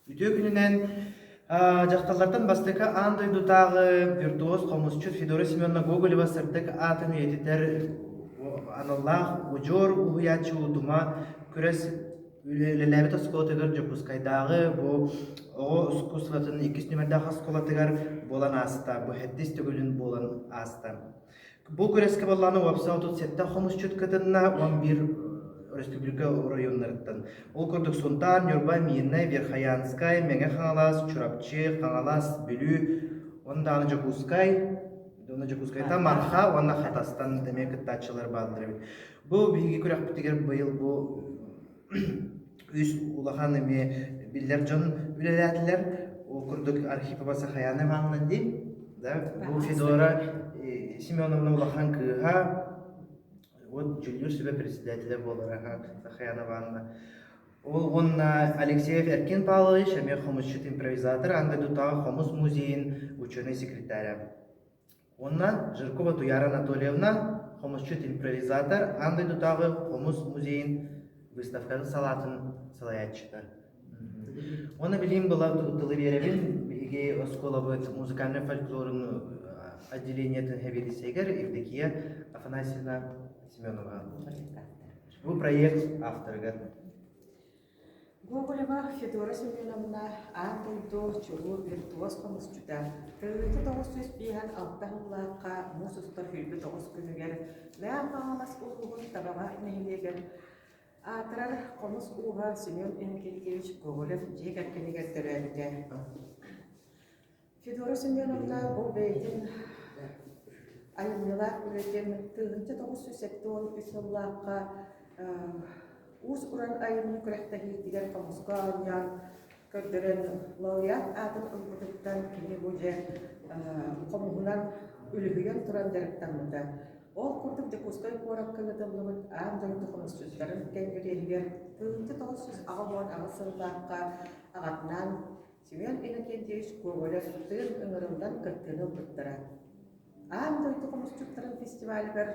Үтүө күнүнэн дьахталлартан бастакы аан дойдутааҕы виртуоз хомусчут Федора Семеновна Гоголева сырдык аатын үйэтитэр аналлаах удьуор уһуйааччы утума күрэс үлэлээбит оскуолатыгар Дьокуускайдааҕы бу оҕо искусствотын иккис нүмердээх оскуолатыгар буолан ааста. Бу сэттис төгүлүн буолан ааста. Бу күрэскэ буоллаҕына уопсай 37 хомусчут кытынна, 11 республика оройуоннарыттан. Ол курдук Сунтаар, Ньурба, Миирнэй, Верхоянскай, Мэҥэ Хаҥалас, Чурапчы, Хаҥалас, Бүлүү, уонна даҕаны Дьокуускай, уонна Дьокуускайтан Марха уонна Хатастан эмиэ кыттааччылар бааллар эбит. Бу биһиги күрэхпитигэр быйыл бу үс улахан эмиэ биллэр дьон үлэлээтилэр. Ол курдук Архипова Сахаяна Ивановна дии, да, бу Федора Семеновна улахан кыыһа, вот дьүүллүүр сүбэ председателэ буолар Сахаяна Ивановна. Ол уонна Алексеев Эркин Павлович эмиэ хомусчут импровизатор, аан дойдутааҕы хомус музейын ученый секретаря. Уонна Жиркова Туяра Анатольевна, хомусчут-импровизатор, аан дойдутааҕы хомус музейын выставкатын салаатын салайааччыта. Уонна билигин была тылы биэрэбин биһиги оскуолабыт музыкальнай фольклорун отделениетын сэбиэдиссэйигэр Евдокия Афанасьевна Семенова. Бу проект авторыгар. Гоголева Федора Семеновна аан дойду чулуу виртуоз хомусчута, 1956 сыллаахха муус устар 29 күнүгэр Мэҥэ Хаҥалас улууһун Табаҕа нэһилиэгэр аатырар хомус ууһа Семен Иннокентьевич Гоголев дьиэ кэргэнигэр төрөөбүтэ. Федора Семеновна бу бэйэтин айымньылаах үлэтин 1973 сыллаахха уус-уран айымньы күрэхтэһиитигэр хомуска оонньоон көрдөрөн лауреат аатын ылбытыттан кини бу дьэ хомуһунан үлүһүйэн туран дьарыктаммыта. Ол курдук Дьокуускай куоракка ыытыллыбыт аан дойду хомусчуттарын кэнгириэһигэр 1988 сыллаахха аҕатынаан Семен Иннокентьевич Гоголев-тыын ыҥырыллан кыттыыны ылбыттара. Аан дойду хомусчуттарын фестивалыгар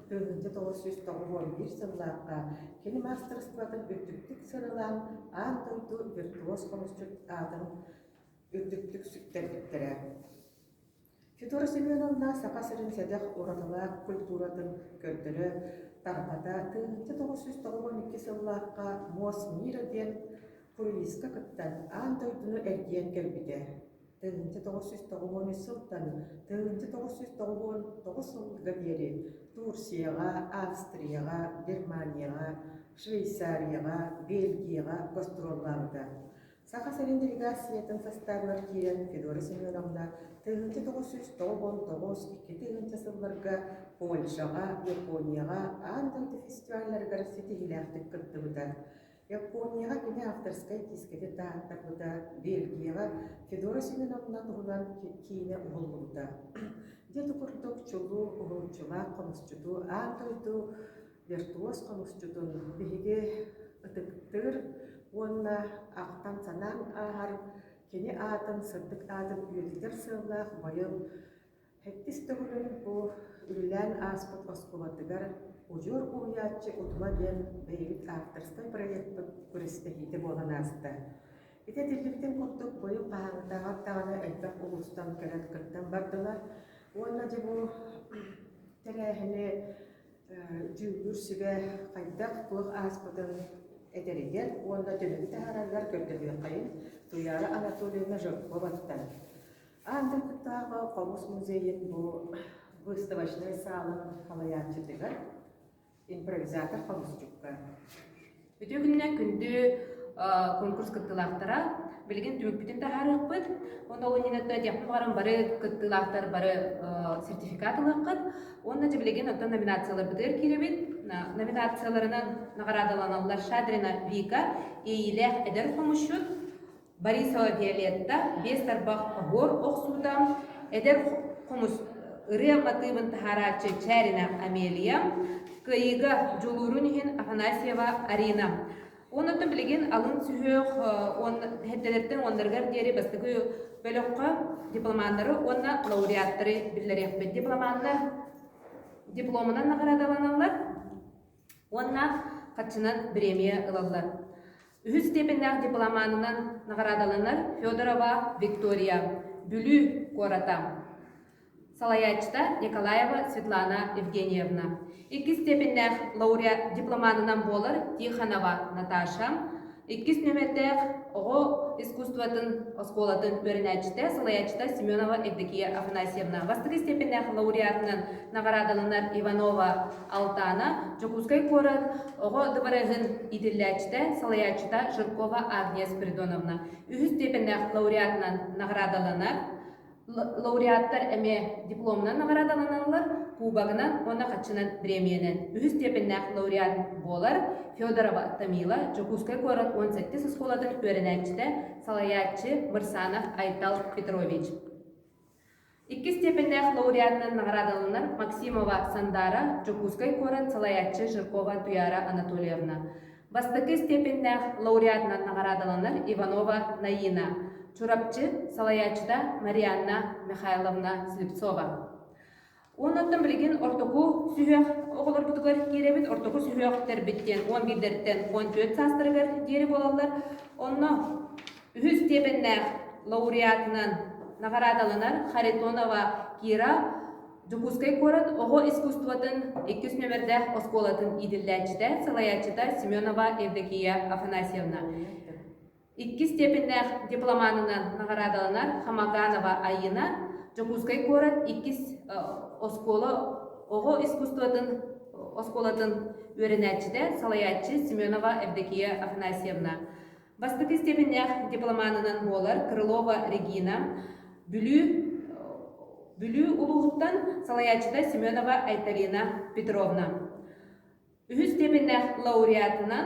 1991 сыллаахха кини маастарыстыбатын үрдүктүк сыаналаан аан дойду виртуоз хомусчут аатын үрдүктүк сүктэрбиттэрэ. Федора Семеновна Саха сирин сэдэх уратылаах культуратын көрдөрө, тарҕата 1992 сыллаахха «Муос мира» диэн круизка кыттан аан дойдуну эргийэн кэлбитэ. 1993 сылтан 1999 сылга диэри Турцияҕа, Австрияҕа, Германияҕа, Швейцарияҕа, Бельгияҕа гастроллаабыта. Саха сирин делегациятын састаабыгар киирэн Федора Семеновна 1999 2000 сылларга Польшаҕа, Японияҕа аан дойду фестивалларыгар ситиһиилээхтик кыттыбыта. Японияҕа кини авторскай дискэтин таһааттарбыта, Бельгияҕа Федора Семеновна туһунан киинэ уһуллубута. Дьэ ити курдук чулуу уһулуччулаах хомусчуту аан дойду виртуоз хомусчутун биһиги ытыктыыр уонна ахтан-санаан ааһар кини аатын, сырдык аатын үйэтитэр сыаллаах быйыл сэттис төгүлүн бу үлэлээн ааспыт оскуолатыгар Удьуор уһуйааччы утума диэн бэйэбит авторскай проекпыт күрэстэһиитэ буолан ааста. Ити этиллибитин курдук быйыл хаһааҥҥытааҕар даҕаны элбэх улуустан кэлэн кыттан бардылар уонна дьэ бу тэрээһини дьүүллүүр сүбэ хайдах-туох ааспытын этэригэр уонна түмүгү таһаарарыгар көрдөһүөххэйин Туяра Анатольевна Жирковаттан. Аан дойдутааҕы хомус музейын бу выставочнай саалын салайааччытыгар импровизатор хомусчукка. Үтүө күнүнэн күндү конкурс кыттыылаахтара. Билигин түмүкпүтүн таһаарыахпыт. Уонна ол иннинэ этиэхпин баҕарам бары кыттыылаахтар бары сертификат ылыаххыт. Уонна дьэ билигин оттон номинацияларбытыгар киирэбит. Номинацияларынан наҕараадаланаллар Шадрина Вика, Иэйиилээх эдэр хомусчут, Борисова Виолетта биэс тарбах оһуор охсуута, эдэр хомус ырыа матыыбын таһаарааччы Чээринэ Амелия, кыайыыга дьулуурун иһин Афанасьева Арина. Онон билигин алын сүһүөх сэттэлэртэн уоннарыгар диэри бастакы бөлөххө дипломаннары уонна лауреаттары биллэриэхпит. Дипломаннар дипломунан наҕараадаланаллар уонна харчынан бириэмийэ ылаллар. Үһүс степеннээх дипломанынан наҕараадаланар Федорова Виктория, Бүлүү куората. Салайааччыта Николаева Светлана Евгеньевна. Иккис степеннээх лауреат дипломанынан буолар Тихонова Наташа, Иккис нүөмэрдээх оҕо искусствотын оскуолатын үөрэнээччитэ, салайааччыта Семенова Евдокия Афанасьевна. Бастакы степеннээх лауреатынан наҕараадаланар Иванова Алтана, Дьокуускай куорат оҕо дыбарыаһын иитиллээччитэ, салайааччыта Жиркова Агния Спиридоновна. Үһүс степеннээх лауреатынан наҕараадаланар Лауреаттар эмиэ дипломунан наҕараадаланаллар, кубогынан уонна хаччынан бириэмийэнэн. Үһүс степеннээх лауреат буолар Федорова Тамила, Дьокуускай куорат 17 оскуолатын үөрэнээччитэ, салайааччы Мырсанов Айтал Петрович. Иккис степеннээх лауреатынан наҕараадаланар Максимова Сандара, Дьокуускай куорат салайааччы Жиркова Туяра Анатольевна. Бастакы степеннээх лауреатынан наҕараадаланар Иванова Наина, Чурапчы салайааччыта Марианна Михайловна Слепцова. Уоннаттан билигин ортоку сүһүөх оҕолорбутугар киирэбит. Ортоку сүһүөхтэрбит диэн 11-дэртэн 14 саастарыгар диэри буолаллар. Онно үһүс степеннээх лауреатынан наҕараадаланар Харитонова Кира Дьокуускай куорат оҕо искусствотын иккис нүөмэрдээх оскуолатын иитиллээччитэ, салайааччыта Семенова Евдокия Афанасьевна. Иккис степеннээх дипломанынан наҕараадаланар Хамаганова Айына Дьокуускай куорат иккис оскуола оҕо искусствотын оскуолатын үөрэнээччитэ, салайааччы Семенова Евдокия Афанасьевна. Бастакы степеннээх дипломанынан буолар Крылова Регина, Бүлүү Бүлүү улууһуттан салайааччыта Семенова Айталина Петровна. Үһүс степеннээх лауреатынан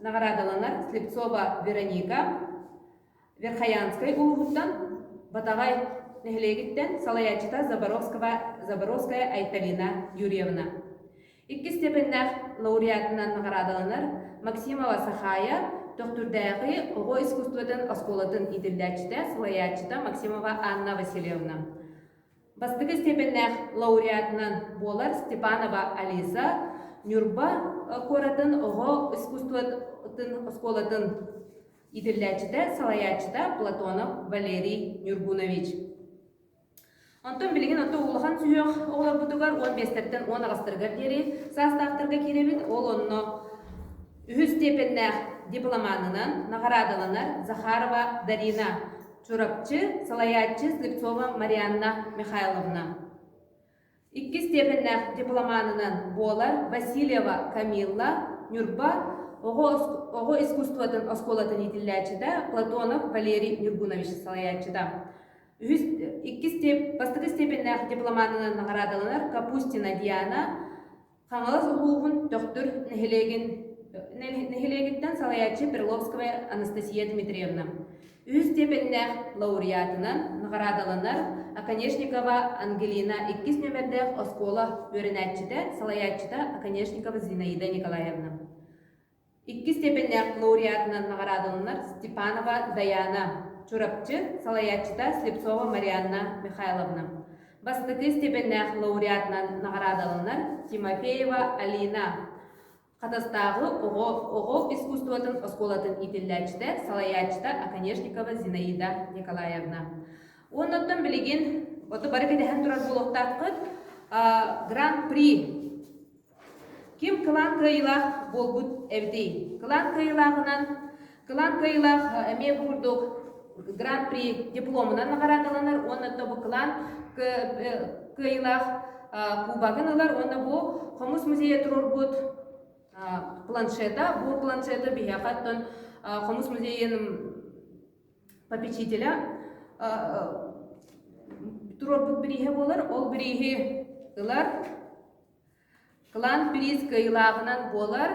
наҕараадаланар Слепцова Вероника, Верхоянскай улууһуттан Батаҕай нэһилиэгиттэн салайааччыта Заборовская, Заборовская Айталина Юрьевна. Иккис степеннээх лауреатынан наҕараадаланар Максимова Сахая Төхтүрдээҕи оҕо искусствотын оскуолатын иитиллээччитэ, салайааччыта Максимова Анна Васильевна. Бастакы степеннээх лауреатынан буолар Степанова Алиса Ньурба куоратын оҕо искусствотын оскуолатын иитиллээччитэ, салайааччыта Платонов Валерий Нюргунович. Онтон билигин ото улахан сүһүөх оҕолорбутугар 15-тэртэн 18-тарыгар диэри саастаахтарга киирэбит. Ол онно үһүс степеннээх дипломанынан наҕараадаланар Захарова Дарина, Чурапчы, салайааччы Слепцова Марианна Михайловна. Иккис степеннээх дипломанынан буолар Васильева Камилла, Ньурба оҕо, оҕо искусствотын оскуолатын иитиллээччитэ Платонов Валерий Нюргунович салайааччыта. Үһүс, иккис степ, бастакы степеннээх дипломанынан наҕараадаланар Капустина Диана Хаҥалас улууһун Төхтүр нэһилиэгин нэһилиэгиттэн салайааччы Перловская Анастасия Дмитриевна. Үһүс степеннээх лауреатынан наҕараадаланар Оконешникова Ангелина иккис нүөмэрдээх оскуола үөрэнээччитэ, салайааччыта Оконешникова Зинаида Николаевна. Иккис степеннээх лауреатынан наҕараадаланар Степанова Даяна, Чурапчы, салайааччыта Слепцова Марианна Михайловна. Бастакы степеннээх лауреатынан наҕараадаланар Тимофеева Алина, Хатастааҕы оҕо, оҕо искусствотын оскуолатын иитиллээччитэ, салайааччыта Оконешникова Зинаида Николаевна. Уоннаттан билигин оту бары кэтэһэн турар буолуохтааххыт Гран-при Ким кылаан кыайыылаах буолбут эбитий? Кылаан кыайыылааҕынан кылаан кыайыылаах эмиэ бу курдук Гран-при дипломунан наҕараадаланар уонна то бу кылаан кыайыылаах кубогын ылар уонна бу хомус музейа туруорбут планшета бу планшеты биһиэхэ оттон хомус музейын попечителя туруорбут бирииһэ буолар ол бирииһи ылар Кылаан бириис кыайыылааҕынан буолар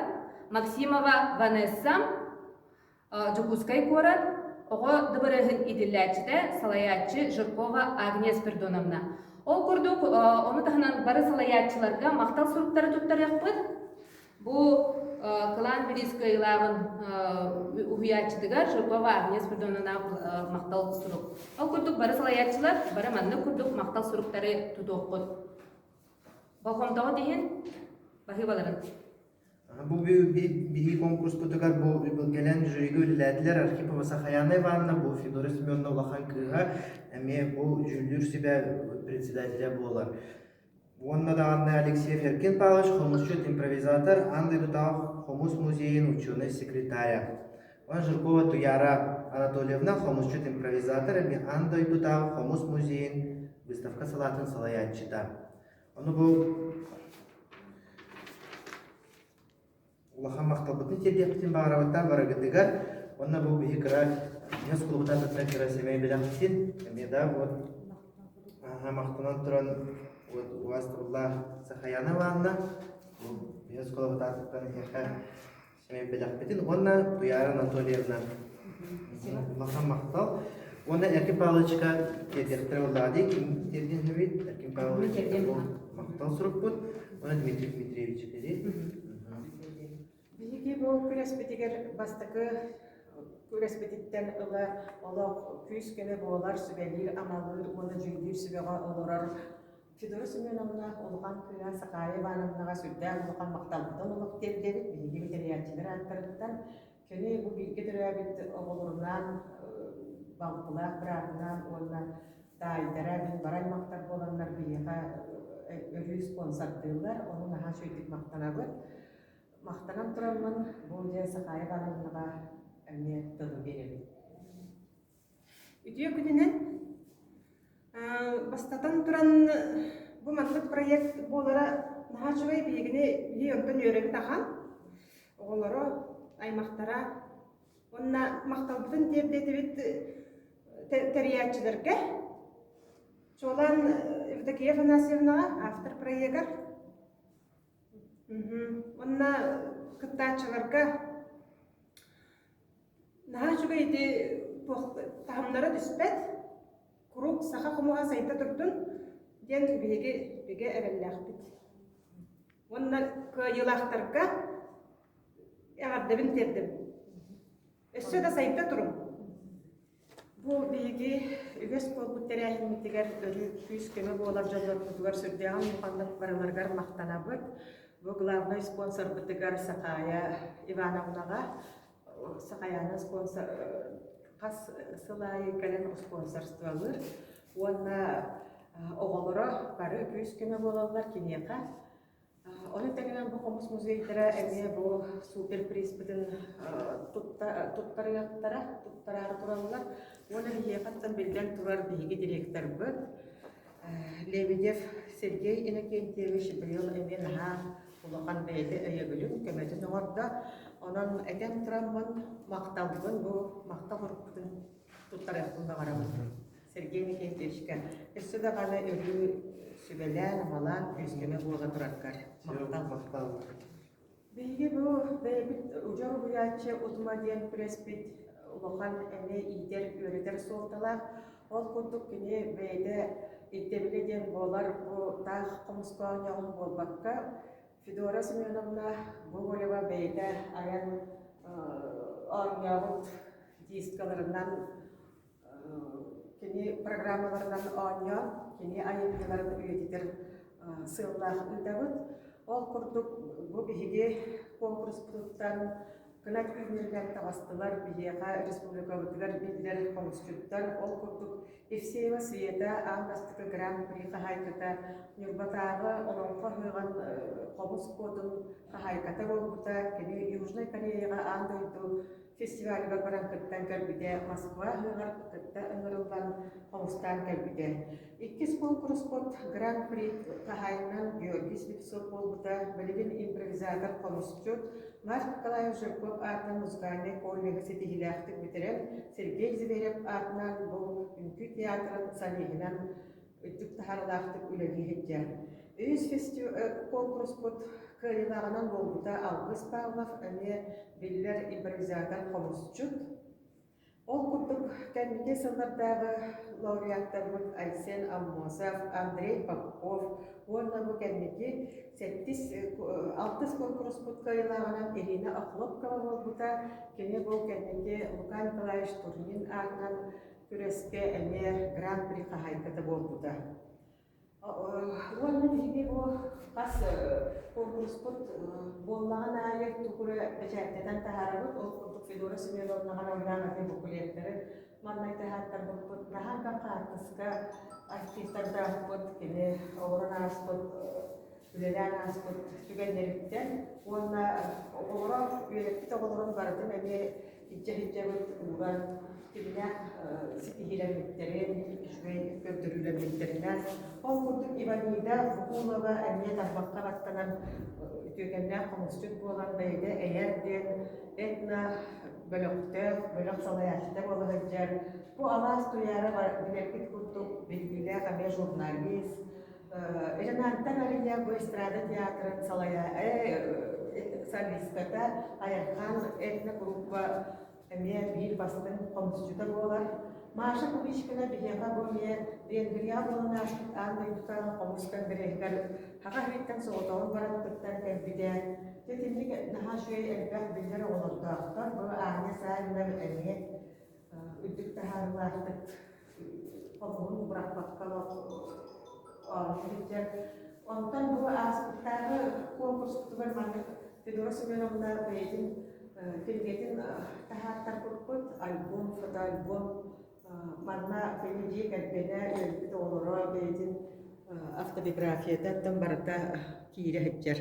Максимова Ванесса, Дьокуускай куорат оҕо дыбарыаһын иитиллээччитэ, салайааччы Жиркова Агния Спиридоновна. Ол курдук, ону таһынан бары салайааччыларга махтал суруктары туттарыахпыт. Бу кылаан бириис кыайыылааҕын уһуйааччытыгар Жиркова Агния Спиридоновна махтал сурук. Ол курдук бары салайааччылар бары маннык курдук махтал суруктары тутуоххут. Болҕомтоҕут иһин баһыыбаларын. Бу биһиги конкурспутугар бу кэлэн жюрига үлэлээтилэр Архипова Сахаяна Ивановна, бу Федора Семеновна улахан кыыһа, эмиэ бу дьүүллүүр сүбэ председателэ буолар. Уонна даҕаны Алексеев Эркин Павлович хомусчут импровизатор, аан дойдутааҕы хомус музейын учуонай секретаря. Уонна Жиркова Туяра Анатольевна хомусчут импровизатор, эмиэ аан дойдутааҕы хомус музейын выставка салаатын салайааччыта. Ону бу улахан махталбытын тиэрдиэхпитин баҕарабыттан барыгытыгар уонна бу биһи кыра ньос кулубутаатыттан кыра сэмэй бэлэхпитин эмиэ да вот махтанан туран вот убаастабыллаах Сахаяна Ивановна бу ньос кулубутаатыттан эһиэхэ сэмэй бэлэхпитин уонна Туяра Анатольевна улахан махтал уонна Эркин Павловичка тиэрдиэхтэрэ буоллаҕа дии ким тиэрдиэн Эркин Павлович махтал сурукпут уонна Дмитрий Дмитриевич Биһиги бу күрэспитигэр бастакы күрэспититтэн ыла олох күүс-көмө буолар, сүбэлиир-амалыыр уонна дьүүллүүр сүбэҕэ олорор Федора Семеновна улахан кыыһа Сахая Ивановнаҕа сүрдээх улахан махталбытын олох тиэрдэбит биһиги тэрийээччилэр ааттарыттан. Кини бу бииргэ төрөөбүт оҕолорунаан, балтылаах быраатынаан уонна таайдара мин бары аймахтар буоланнар биһиэхэ өрүү спонсордыыллар, ону наһаа үчүгэйдик махтанабыт. Махтанан тураммын бу дьэ Сахая Ивановнаҕа эмиэ тылы биэрэбин. Үтүө күнүнэн бастатан туран бу маннык проект буолара наһаа үчүгэй биһигини биһи онтон үөрэбит ахан оҕолоро аймахтара уонна махталбытын тиэрдэтибит тэрийээччилэргэ чуолаан Евдокия Афанасьевнаҕа автор проегар уонна кыттааччыларга Наһаа үчүгэй ити туох таһымнара түспэт, куруук саха хомуһа сайда турдун диэн биһиги бигэ эрэллээхпит. Уонна кыайыылаахтарга эҕэрдэбин тиэрдэбин. Өссө да сайда туруҥ. Бу биһиги үгэс буолбут тэрээһиммитигэр өрүү күүс-көмө буолар дьоннорбутугар сүрдээҕин улаханнык барыларыгар махтанабыт. Бу главнай спонсорбытыгар Сахая Ивановнаҕа Сахаяна спонсор хас сыл аайы кэлэн спонсорстволыыр уонна оҕолоро бары күүс-көмө буолаллар киниэхэ. Ону тэҥинэн бу хомус музейдара эмиэ бу суперпризпытын туттарыахтара, туттараары тураллар. Уонна биһиэхэттэн биллэн турар биһиги директорбыт Лебедев Сергей Иннокентьевич быйыл эмиэ наһаа улахан бэйэтэ өйөбүлүн, көмөтүн оҥордо. Онон этэн тураммын махталбын бу махтал уруккутун туттарыахпын баҕарабын. Сергей Никитичка, өссө даҕаны өрүү сүбэлээн-амалаан күүс-көмө буола тураргар махтал. Махтал. Биһиги бу бэйэбит удьуор уһуйааччы утума диэн күрэспит улахан эмиэ иитэр, үөрэтэр суолталаах. Ол курдук кини бэйэтэ ирдэбилэ диэн буолар бу таах хомуска оонньооһун буолбакка, Федора Семеновна Гоголева бэйэтэ айан оонньообут дискаларынан Кини программаларынан оонньоон, кини айымньыларын үйэтитэр сыаллаах ыытабыт. Ол курдук бу биһиги куонкуруспутуттан кынат үүннэринэн таҕыстылар биһиэхэ республикабытыгар биллэр хомусчуттар. Ол курдук Евсеева Света аан бастакы гран-при хаһаайката, Ньурбатааҕы Олоҥхо ыһыаҕын хомус куотун хаһаайката буолбута. Кини Южнай Кореяҕа аан дойду фестивальга баран кыттан кэлбитэ, Москва ыһыаҕар кытта ыҥырыллан хомустаан кэлбитэ. Иккис куонкуруспут Гран-при хаһаайынан Георгий Слепцов буолбута, билигин импровизатор-хомусчут Марк Николаев Жирков аатынан музыкальнай коллеһы ситиһиилээхтик бүтэрэн, Сергей Зверев аатынан бу үҥкүү театрын солиһынан үрдүк таһаарыылаахтык үлэлии сылдьар. Үһүс куонкуруспут кыайыылааҕынан буолбута Алгыс Павлов эмиэ биллэр импровизатор-хомусчут. Ол курдук кэнники сыллардааҕы лауреаттарбыт Айсен Аммосов, Андрей Попов уонна бу кэнники сэттис, алтыс куонкуруспут кыайыылааҕынан Ирина Охлопкова буолбута. Кини бу кэнники Лука Николаевич Турнин аатынан күрэскэ эмиэ гран-при хаһаайката буолбута. Уонна биһиги бу хас куонкуруспут буоллаҕын аайы тугу эрэ бэчээттэтэн таһаарабыт. Ол курдук Федора Семеновнаҕа аналлаах ити буклеттары маннай таһааттарбыппыт. Наһаа элбэх хаартыска архивтардаахпыт, кини олорон ааспыт, үлэлээн ааспыт түгэннэриттэн уонна оҕолоро, үөрэппит оҕолорун барытын эмиэ илдьэ сылдьабыт, ууран кимнээх ситиһиилэммиттэрин, үчүгэй көрдөрүүлэммиттэринэн. Ол курдук Иванида Букулова эмиэ тарбахха баттанан үтүөкэннээх хомусчут буолан бэйэтэ эйэр диэн этно бөлөхтөөх, бөлөх салайааччыта буола сылдьар. Бу Алаас Туйаара билэргит курдук биллиилээх эмиэ журналист, Ренаттан Ария бу эстрада театрын салайа солистката Айархан этно-группа эмиэ биир бастыҥ хомусчута буолар. Маша Кубичкина биһиэхэ бу эмиэ Венгрия буолан ааспыт аан дойдутааҕы хомус конгреһыгар Саха сириттэн соҕотоҕун баран кыттан кэлбитэ. Дьэ итинник наһаа үчүгэй элбэх биллэр оҕолордоохтор. Бу Аня Савина эмиэ үрдүк таһаарыылаахтык хомуһун бырахпакка оонньуу сылдьар. Онтон бу ааспыттааҕы куонкурспутугар маннык Федора Семеновна бэйэтин кинигэтин таһааттарбыппыт, альбом, фотоальбом. Манна кини дьиэ кэргэнэ, үөрбүт оҕолоро бэйэтин автобиографиятыттан барыта киирэ сылдьар.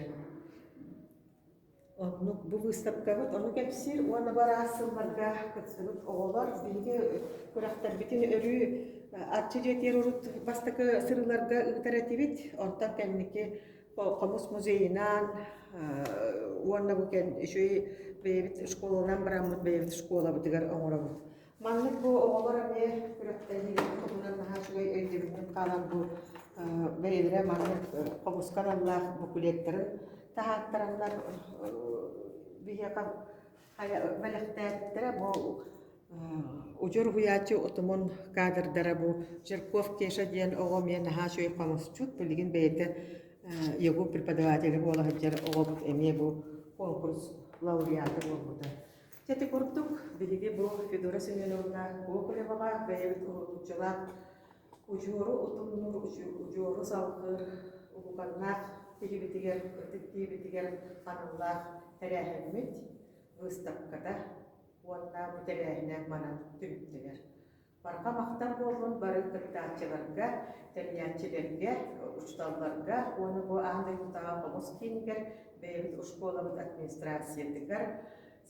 Оннук бу выставкабыт ону кэпсиир уонна бу араас сылларга кыттыбыт оҕолор биһиги күрэхтэрбитин өрүү Арчы дьиэтигэр урут бастакы сырыыларга ыытар этибит. Онтон кэнники хомус музейынан уонна бу үчүгэй бэйэбит школанан бараммыт бэйэбит школабытыгар оҥоробут. Маннык бу оҕолор эмиэ күрэхтэһиилэрин туһунан наһаа үчүгэй өйдөбүнньүк хаалан бу бэйэлэрэ маннык хомуска аналлаах буклеттарын таһааттараннар биһиэхэ бэлэхтээбиттэрэ бу удьуор уһуйааччы утумун кадрдара бу Жирков Кеша диэн оҕо эмиэ наһаа үчүгэй хомусчут билигин бэйэтэ ЕГУ преподавателэ буола сылдьар оҕобут эмиэ бу конкурс лауреата буолбута. Дьэ ити курдук биһиги бу Федора Семеновна Коколеваҕа бэйэбит уһулуччулаах удьуору утумнуур, удьуору салгыыр улуканнаах киһибитигэр, ытык киһибитигэр аналлаах тэрээһиммит выставката уонна бу тэрээһинэ манан түмүктэнэр. Барҕа махтал буоллун бары кыттааччыларга, тэрийээччилэргэ, учууталларга уонна бу аан дойдутааҕы хомус киинигэр бэйэбит оскуолабыт администрациятыгар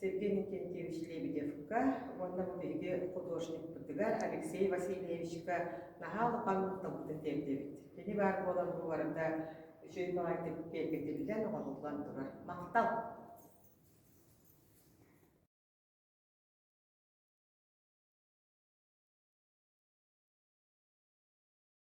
Сергей Никентьевич Лебедевка уонна бу биһиги художникпытыгар Алексей Васильевичка наһаа улахан махталбытын тиэрдэбит. Кини баар буолан бу барыта үчүгэй баҕайытык киэргэтиллэн, оҥоһуллан турар. Махтал!